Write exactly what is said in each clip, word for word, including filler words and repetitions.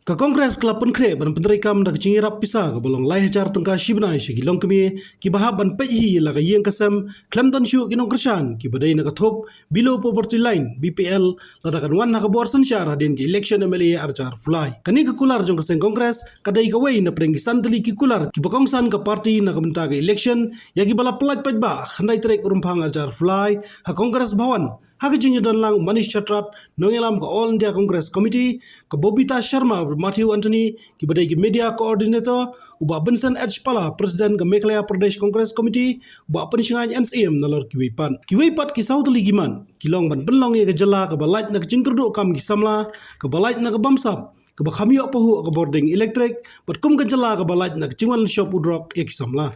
Ka Congress ka la pynkhreh ban pyntreikam da ka jingïarap pisa kaba long lai hajar tyngka shi bnai sha ki longkmie kiba hap ban peit hi la ka ïing ka sem, khlem don shuh ki nongkyrshan kiba dei na ka thup below poverty line, B P L, lada kan wan ha ka bor synshar hadien ka election M L A ar hajar arphew lai. Kane ka kular jong ka seng Congress ka dei kawei na pdeng ki san tylli ki kular kiba kongsan ka party na ka bynta ka election ïa kiba la pyllait paidbah ha khyndai tarik u Rymphang ar hajar arphew lai ha Congress Bhawan. Ha ka jingïadon lang u Manish Chatrat, nongïalam ka All India Congress Committee, ka Bobita Sharma, Matthew Anthony, kiba dei ki media coordinator, u Bah Vincent H Pala, President ka Meghalaya Pradesh Congress Committee, u Bah Pynshngaiñ N C M, nalor kiwei pat. Kiwei pat ki saw tylli ki mat ki long ban pynlong ïa ka jylla kaba lait na ka jingkyrduh kam ki samla, kaba lait na ka bamsap, kaba kham ïoh pahuh ka bording elektrik, bad kum ka jylla kaba lait na ka jingwan shop u drok ïa ki samla.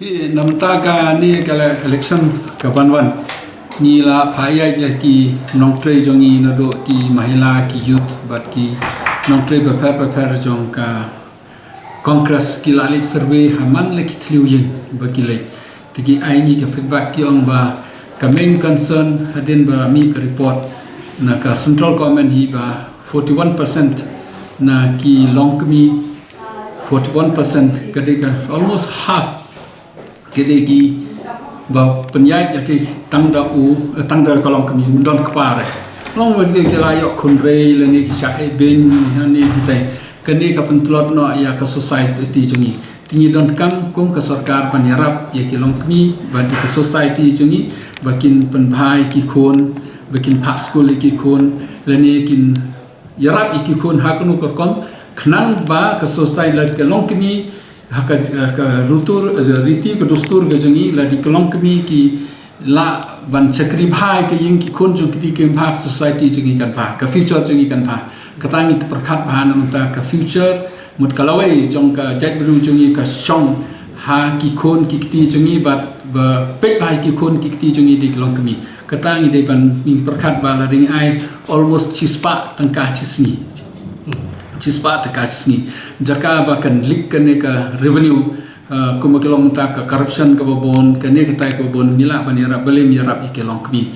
Hi, namar kane ka le-, election ka ban wan, ngi la phah ïa ki nongtrei jong ngi, naduh ki mahila, ki youth bad ki nongtrei bapher bapher jong ka Congress ki la leit survey ha man la ki thliew ïing ba ki leit. Te ki ai ngi ka feedback, ki ong ba ka main concern hadien ba mih ka report na ka central government hi ba forty-one percent na ki longkmie, forty-one percent, ka dei ka almost half, ka dei kiba pynïaid ïa ki tang da u, eh, tang da ka longkmie, ym don kpa re. Long ba ki la ïoh khun rei lane ki shah eh beiñ hangne hangtai. Kane ka pyntlot noh ïa ka society jong ngi. Te ngi donkam kum ka sorkar ban ïarap ïa ki longkmie bad ïa ka society jong ngi ba kin pynbha ïa ki khun, ba kin phah skul ïa ki khun, lane kin ïarap ïa ki khun ha kano ka rukom, khnang ba ka society, lada ka longkmie ha ka, ka rutur, riti ka dustur ka jong ngi, lada ka longkmie ki lah ban shakri bha ïa ka ïing, ki khun jong ki, te kan bha, ka society jong ngi kan bha, ka future jong ngi kan bha. Kata ngi pyrkhat bha na ka bynta ka future, mut ka lawei jong ka jaitbynriew jong ngi ka shong ha ki khun ki kti jong ngi bad ba peit bha ïa ki khun ki kti jong ngi, dei ki longkmie. Kata ngi dei ban, ngi pyrkhat ba lada ngi ai almost shispah tyngka shi sngi. Shispah tyngka shi sngi. Jaka ba kan leak kane ka revenue, eh, kumba ki long mynta, ka corruption kaba bun, kane katai kaba bun, ngi lah ban ïarap, balei ym ïarap ïa ki longkmie.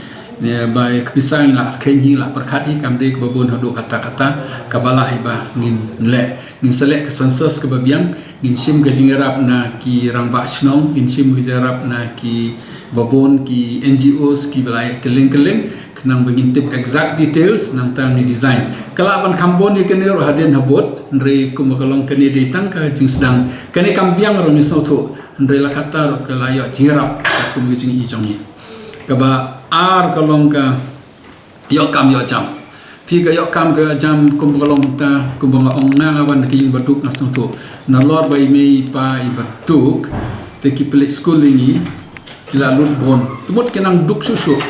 Ne ba ïa ka pisa ngi la kheiñ hi, la pyrkhat hi, kam dei kaba bun haduh katta katta, kaba lah hi ba ngin leh. Ngin sa leh ka census kaba biang, ngin shim ka jingïarap na ki rangbah shnong, ngin shim ka jingïarap na kiba bun ki N G Os kiba la ïaid kylleng kylleng, khnang ba ngin tip exact details, nangta ngi design. Ka lah ban kham bun ïa kane ruh hadien habud, hynrei kumba ka long kane dei tang ka jingsdang. Kane kam biang ruh ngi sngewthuh, hynrei la katta ruh ka la ïoh jingïarap kum ka jingïohi jong ngi. Kaba ar ka long ka ïoh kam ïoh jam. Phi, ka ïoh kam ka ïoh jam, kumba ka long mynta, kumba nga ong, nga nga wan na ka ïing ba duk, nga sngewthuh. Nalor ba i mei i pa iba duk, te ki pynleit skul ïa ngi ki la lut bun. Te mut ki nang duk shuh shuh.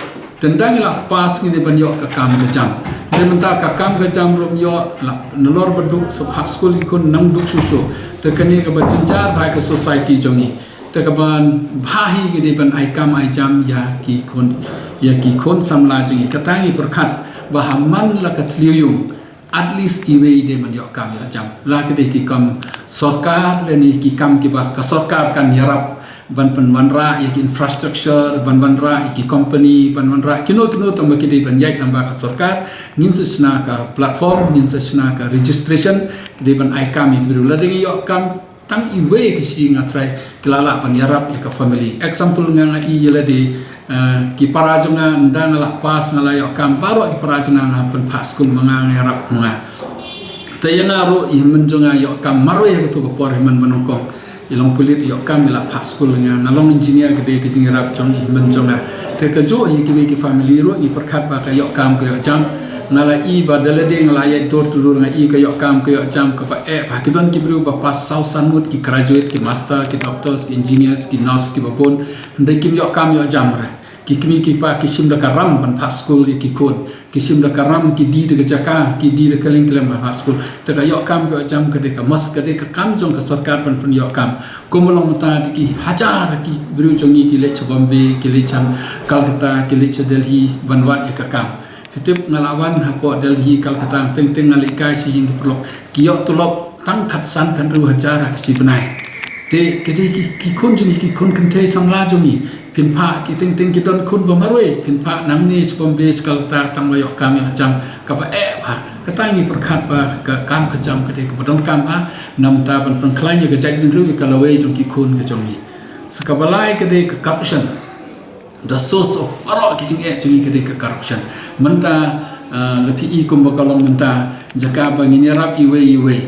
Te ynda ngi la pass ngi dei ban ïoh ka kam ka jam. Te mynta ka kam ka jam ruh ym ïoh, la nalor ba duk, sa phah skul ïa ki khun nang duk shuh shuh. Te kane kaba jynjar bha ïa ka society jong ngi. Te kaban bha hi ngi dei ban ai kam ai jam ïa ki khun, ïa ki khun samla jong ngi. Kata ngi pyrkhat ba ha man la ka thliew ïung, at least iwei dei ban ïoh kam ïoh jam. La ka dei ki kam sorkar lane ki kam kiba ka sorkar kan ïarap ban pynwanrah ïa ki infrastructure, ban wanrah ïa ki company, ban wanrah kino kino tang ba ki dei ban ïaid lyngba ka sorkar. Ngin sa shna ka platform, ngin sa shna ka registration, ki dei ban ai kam ïa ki briew. Lada ngi ïoh kam tang iwei ka shi, nga tharai ki la lah ban ïarap ïa ka family. Example, nga nga i ïa lade, eh, ki para jong nga, ynda nga la pass, nga la ïoh kam, baroh ki para jong nga nga pynphah skul ma nga, nga ïarap ma nga. Te ïa nga ruh, i hynmen jong nga ïoh kam marwei ha kato ka por, hynmen ba nyngkong i long pulit, ïoh kam i la phah skul ïa nga, nga long engineer, ka dei ka jingïarap jong i hynmen jong nga. Te kajuh ïa kiwei ki family ruh ngi pyrkhat ba ka ïoh kam ka ïoh jam. Nga la i ba da lade nga la ïaid door to door, nga i ka ïoh kam ka ïoh jam kaba eh bha. Ki don ki briew ba pass saw san ngut, ki graduate, ki master, ki doctors, ki engineers, ki nurse, kiba bun, hynrei kim ïoh kam ïoh jam re. Ki kmie ki kpa ki shim da ka ram ban phah skul ïa ki khun, ki shim da ka ram, ki die da ka jaka, ki die da ka kylleng kylleng ban phah skul. Te ka ïoh kam ka ïoh jam ka dei ka must, ka dei ka kam jong ka sorkar ban pynïoh kam. Kumba long mynta, da ki hajar ki briew jong ngi ki leit sha Bombay, ki leit sha Calcutta, ki leit sha Delhi ban wad ïa ka kam. Phi tip, nga la wan hapoh Delhi, Calcutta, teng teng nga leit kai sha ïing ki paralok, ki ïoh tulop tang khatsan khathynriew hajar ha ka shi bnai. Te ka dei ki, ki khun jong ngi, ki khun kynthei samla jong ngi, phin phah, ki teng teng ki don khun ba marwei, phin phah nangne sha Bombay, sha Calcutta, tang ba ïoh kam ïoh jam kaba eh bha. Kata ngi pyrkhat ba ka kam ka jam ka dei kaba donkam ha, namar ban pynkhlaiñ ïa ka jaitbynriew ïa ka lawei jong ki khun ka jong ngi. Sa kaba lai ka dei ka corruption. The source of baroh ki jingeh jong ngi ka dei ka corruption. Mynta, ah, la phi i kumba ka long mynta, jaka ba ngin ïarap iwei iwei,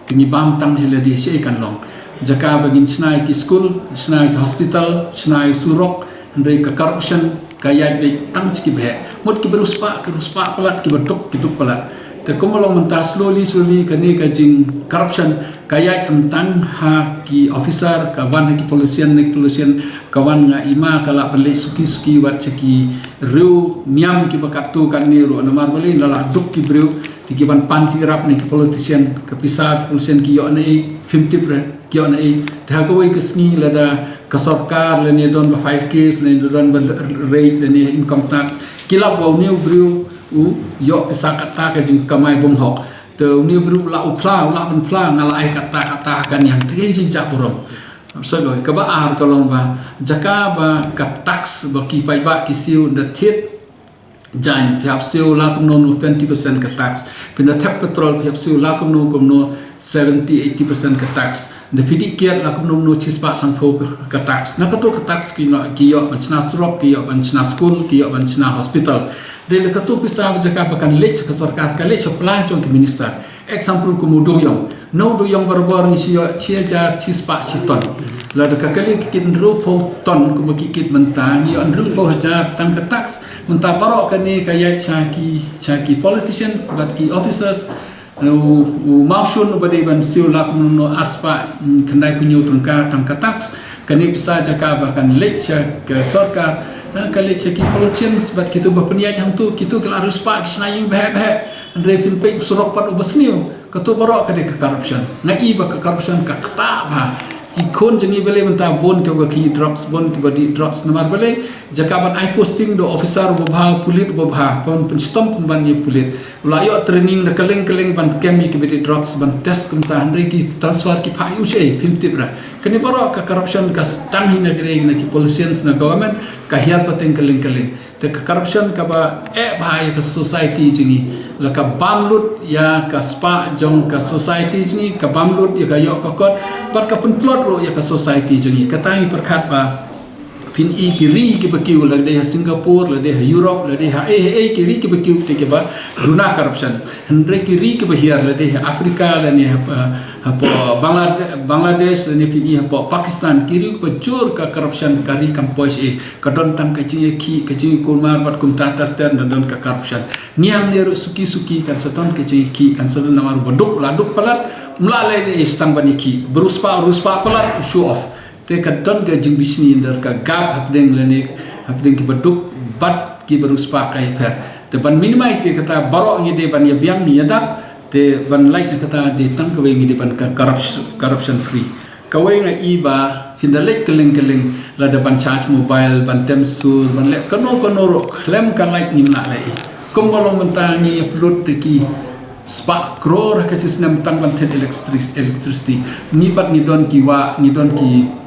te ngi bam tang hi lade, shaei kan long. Jaka ba ngin shna ïa ki skul, shna ïa ki hospital, shna ïa surok, hynrei ka corruption ka ïaid beit tang sha kiba heh. Mut kiba riewspah ki riewspah palat, kiba duk ki duk palat. Te kumba long mynta, slowly slowly kane ka jing corruption ka ïaid ym tang ha ki officer, ka wan ha ki politician, ne ki politician, ka wan nga i ma ka lah ban leit suki suki wat sha ki riew niam kiba katto katne ruh, namar balei, la lah duk ki briew, te ki ban pan jingïarap na ki politician, ka pisa ki politician ki ïoh na ei, phim tip re ki ïoh na ei. Te ha kawei ka sngi lada ka sorkar lane don ba file case, lane don ba raid, lane income tax, ki lap ba une u briew u ïoh pisa katta ka jingkamai bymhok. Te une u briew u lah u phla, u lah ban phla, nga lah ai katta katta ha ka niam. Te ka jingjah burom. Sa kawei, kaba ar ka long ba jaka ba ka tax ba ki paidbah ki siew, da thied jaiñ phi hap siew la kumno kumno twenty percent ka tax. Phin da thep petrol phi hap siew la kumno kumno seventy eighty percent ka tax. Da phi dih kiad la kumno kumno shispah sanphew ka tax. Na kato ka tax ki ïoh, ki ïoh ban shna surok, ki ïoh ban shna skul, ki ïoh ban shna hospital. Dei la kato pisa ba jaka ba kan leit sha ka sorkar, ka leit sha pla jong ki minister. Example kum u dewïong. Na u dewïong barabor ngi shu ïoh shi hajar shispah shi ton. Lada ka kali ki kit hynriewphew ton kumba ki kit mynta, ngi ïoh hynriewphew hajar tang ka tax. Mynta baroh kane ka ïaid sha ki, sha ki politicians bad ki officers. U, u mawshun uba dei ban siew la kumno arspah, mm, khyndai phew hynñiew tyngka tang ka tax. Kane pisa jaka ba kan leit sha ka sorkar, ha, ka leit sha ki politicians bad kito ba pynïaid hangto, kito ki la riewspah, ki shna ïing bheh bheh. Hynrei phin peit u surok pat uba sniew. Kato baroh ka dei ka corruption. Nga i ba ka corruption ka ktah bha. Ki khun jong ngi balei mynta bun kiba khih drugs, bun kiba dih drugs, namar balei, jaka ban ai posting da u officer uba bha, pulit uba bha, pyn, pynshitom pynban ïa u pulit. U la ïoh training da kylleng kylleng ban kem ïa kiba dih drugs, ban test kumta, hynrei ki transfer ki phah ïa u shaei, phim tip re. Kane baroh ka corruption ka sdang hi na ki, na ki politicians, na government, ka hiar pateng kylleng kylleng. Te ka corruption kaba eh bha ïa ka society jong ngi. La ka bam lut ïa ka spah jong ka society jong ngi, ka bam lut ïa ka ïoh ka kot, bad ka pyntlot ruh ïa ka society jong ngi. Kata ngi pyrkhat ba phin i ki ri kiba kiew, la dei ha Singapore, la dei ha Europe, la dei ha ei ha ei ki ri kiba kiew te kiba duna corruption. Hynrei ki ri kiba hiar, la dei ha Africa, lane ha, ha, hapoh Banglad-, Bangladesh, lane phin i hapoh Pakistan, ki ri kiba jur ka corruption, ka ri kam poi shaei. Ka don tang ka jingïakhih, ka jingïakulmar bad kumta ter ter, na don ka corruption. Ngi hangne ruh suki suki kan sa don ka jingïakhih, kan sa don, namar ba duk la duk palat, um lah leh ei ei tang ban ïakhih. Ba riewspah, riewspah palat, show off. Te ka don ka jingbishni, ynda ka gap hapdeng lane hapdeng kiba duk bad kiba riewspah ka ïapher. Te ban minimize ïa kata baroh ngi dei ban ïa biang, ïa dap, te ban lait na kata dei tang kawei, ngi dei ban ka corruption, corruption free. Kawei nga i ba phin da leit kylleng kylleng, lada ban charge mobile, ban tem sur, ban leh kano kano ruh khlem ka light ngim lah leh ei. Kumba long mynta ngi ïa pynlut da ki spah klur ha ka shi snem tang ban thied electric-, electricity. Ngi pat ngi don ki wah, ngi don ki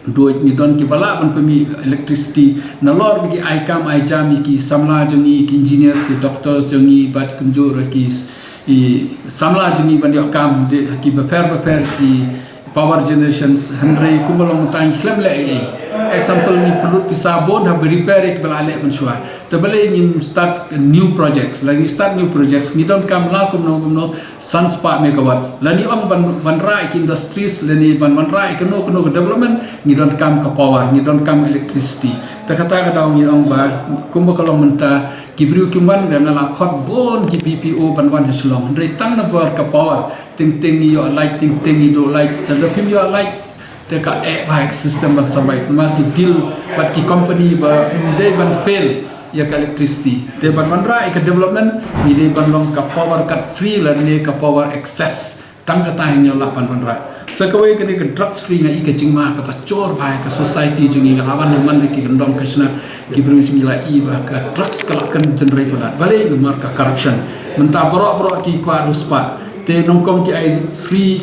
duid, ngi don kiba lah ban pynmih electricity. Nalor ba ki ai kam ai jam ïa ki samla jong ngi, ki engineers, ki doctors jong ngi, bad kumjuh ruh ki s-, i samla jong ngi ban ïoh kam, dei ha ki bapher bapher ki power generations, hynrei kumba long mynta ngi khlem leh ei ei. Example, ngi pynlut pisa bun ha ba repair ïa kiba la leh mynshuwa. Te balei ngim start new projects? La ngi start new projects, ngi donkam la kumno kumno san spah megawatts. La ngi ong ban, ban wanrah ïa ki industries, lane ban wanrah ïa kano kano ka development, ngi donkam ka power, ngi donkam electricity. Te kata ka daw ngi ong ba kumba ka long mynta, ki briew kim wan, lada la khot bun ki B P O ban wan ha Shillong. Hynrei tang na bor ka power, teng teng ngi ïoh light, teng teng ngi duh light. Te lada phim ïoh light, te ka eh bha ïa ka system ban survive. Namar ki deal bad ki company ba ym dei ban fail ïa ka electricity. Te ban wanrah ïa ka development, ngi dei ban long ka power cut free lane ka power access. Tang kata hi ngi lah ban wanrah. Sa kawei kane ka drugs free, nga i ka jingma kaba jur bha ïa ka society jong ngi. Nga la wan ha man da ki kyndong ka shnat, ki briew jong ngi la i ba ka drugs ka la kynjynrei palat. Balei? Namar ka corruption. Mynta baroh baroh ki kwah riewspah. Te nyngkong ki ai free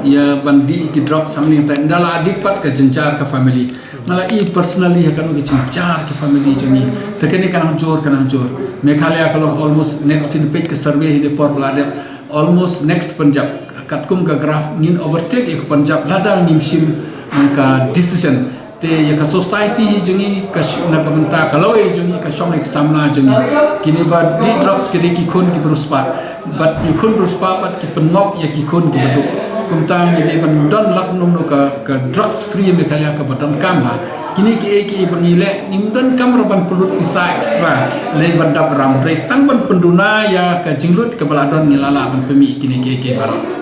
ïa ban dih ki drugs hangne, te ynda la dih pat ka jynjar ka family. Nga la i personally ha kano ka jynjar ka family jong ngi. Te kane ka nang jur, ka nang jur. Meghalaya ka long almost next, phin peit ka survey hi ne por ba la dep, almost next Punjab. Katkum ka graph ngin overtake ïa ka Punjab lada ngim shim, eh, ka decision. Te ïa ka society hi jong ngi ka sh-, na ka bynta ka lawei jong ngi, ka shong ïa ka samla jong ngi. Kine ba dih drugs ki dei ki khun ki briew spah. Bad ki khun briew spah bad ki pynngop ïa ki khun ki baduk. Kumta ngi dei ban don lad kumno kumno ka, ka drugs free Meghalaya kaba donkam ha. Kine kiei kiei ba ngi leh, ngim donkam ruh ban pynlut pisa extra. Lei ban dap ram, hynrei tang ban pynduna ïa ka jinglut kaba la don, ngi la lah ban pynmih kine kiei kiei baroh.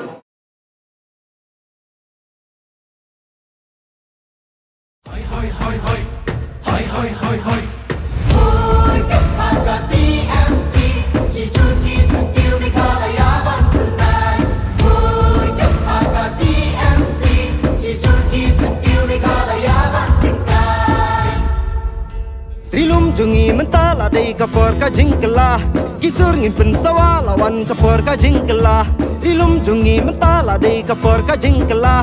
Ri lum jong ngi mynta la dei ka por ka jingkylla. Ki sur ngin pynsawa la wan ka por ka jingkylla. Ri lum jong ngi mynta la dei ka por ka jingkylla.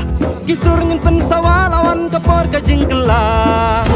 Ki sur ngin pynsawa la wan ka por ka jingkylla.